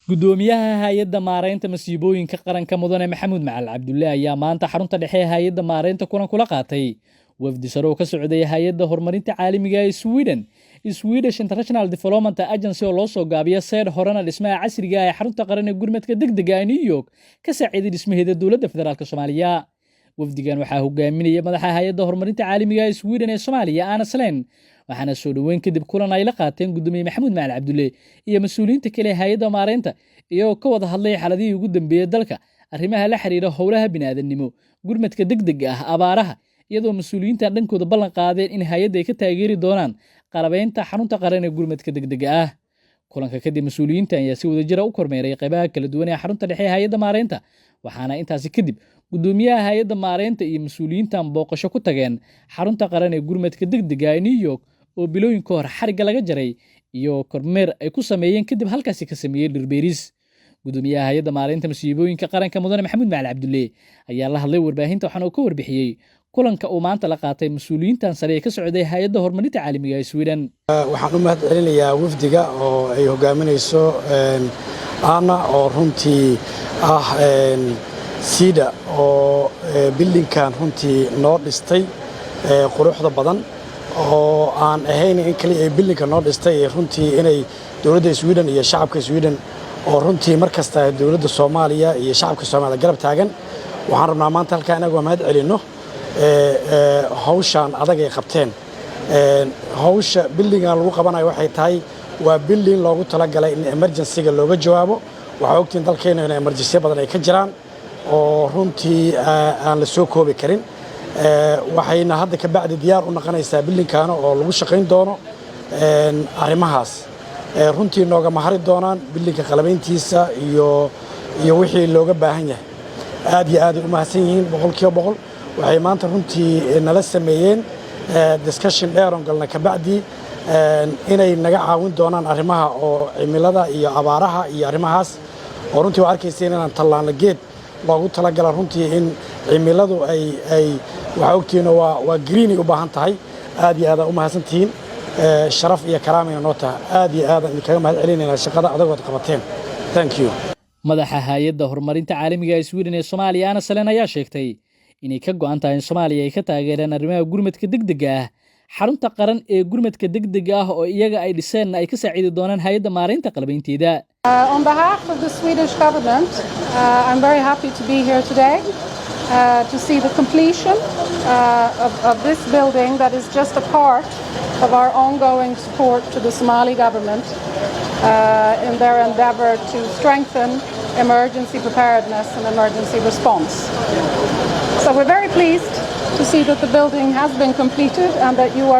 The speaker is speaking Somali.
Gudoomiyaha Hay'adda Maareynta Masiibooyinka Qaranka, Mudane Maxamuud Macalin Cabdulle, ayaa maanta xarunta dhexe ee hay'adda maareynta kulan kula qaatay wafdi sare oo ka socday Hay'adda Horumarinta Caalamiga ee Sweden, Swedish International Development Agency oo loo soo gaabiyo SIDA, horena dhismaha casriga ah ee xarunta qaran ee gurmadka degdega ee New York ka saaciiday dhismaheeda dowladda federaalka Soomaaliya. Wafdigan waxaa hogaaminaya madaxa Hay'adda Horumarinta Caalamiga ee Sweden ee Soomaaliya, Anna Salen, waxaana soo dhoweyn kadib kulan ay la qaateen gudoomiye Maxamuud Macalin Cabdulle iyo mas'uuliyiinta kale ee hay'adda maareynta, iyagoo ka wada hadlay xaaladihii ugu dambeeyey dalka, arrimaha la xiriira howlaha bini'aadanimo, gurmadka degdega ah, abaaraha, iyadoo mas'uuliyiintan dhankooda ballan qaadeen in hay'adda ay ka taageeri doonaan qalabeynta xarunta qaran ee gurmadka degdega ah. Kulanka kadib, mas'uuliyiinta ayaa si wadajira u kormeeray qaybaha kala duwan ee xarunta dhexe ee hay'adda maareynta, waxaana intaasi kadib gudoomiyaha hay'adda maareynta iyo mas'uuliyiintan booqasho ku tageen xarunta qaran ee gurmadka degdega ee New York oo bilooyin ka hor xarigga laga jaray, iyo kormeer ay ku sameeyeen kadib halkaasi ka sameeyey dhirbeeris. Gudoomiyaha Hay'adda Maareynta Masiibooyinka Qaranka, Mudane Maxamuud Macalin Cabdulle, ayaa la hadlay warbaahinta, waxaana uu ka warbixiyey kulanka uu maanta la qaatay mas'uuliyiintan sare ee ka socday Hay'adda Horumarinta Caalamiga ee Sweden. Waxaan u mahad celinayaa wafdiga oo ay hogaaminayso Anna, oo runtii ah SIDA, oo buildingkan runtii noo dhistay quruxda badan, oo aan ahayn in kaliya ay buildingka noo dhistay, runtii inay dowladda Sweden iyo shacabka Sweden, oo runtii mar kasta dowladda Soomaaliya iyo shacabka Soomaaliya garab taagan. Waxaan rabnaa maanta halkaa inagoo mahad celinno hawshaan adag ay qabteen. Hawsha buildingan lagu qabanayo waxay tahay waa building loogu talagalay in emergencyga looga jawaabo. Waxaa ogtiin dalkeena in emergency badan ay ka jiraan oo runtii aan la soo koobi karin. Waxayna hadda ka bacdi diyaar u noqonaysaa buildingkaana oo lagu shaqayn doono arrimahaas. Runtii nooga mahari doonaan buildingka qalabayntiisa iyo wixii looga baahan yahay. Aad iyo aaday u mahadsan yihiin, 100%. Waxay maanta runtii nala sameeyeen discussion dheer oon galna kabacdi inay naga caawin doonaan arrimaha oo cimilada iyo abaaraha iyo arrimahaas, oo runtii waa arkayseen inaan tallaanno geed loogu talagala runtii in cimiladu ay waxaa ogtihiin waa green ay u baahan tahay. Aad iyo aad aa u mahadsantihiin, sharaf iyo karaamayna noo taha. Aad iyo aadaan idinkaga mahad celinaynaa shaqada adagood qabateen. Thank you. Madaxa Hay'adda Horumarinta Caalamiga ee Sweden ee Soomaaliya, Anna Salen, ayaa sheegtay inay ka go'an tahay in Soomaaliya ay ka taageeraan arrimaha gurmadka degdega ah, xarunta qaran ee gurmadka degdega ah oo iyaga ay dhiseenna ay ka saacidi doonaan hay'adda maareynta qalabaynteeda. On behalf of the Swedish government, I'm very happy to be here today to see the completion of this building that is just a part of our ongoing support to the Somali government in their endeavor to strengthen emergency preparedness and emergency response. So we're very pleased to see that the building has been completed and that you are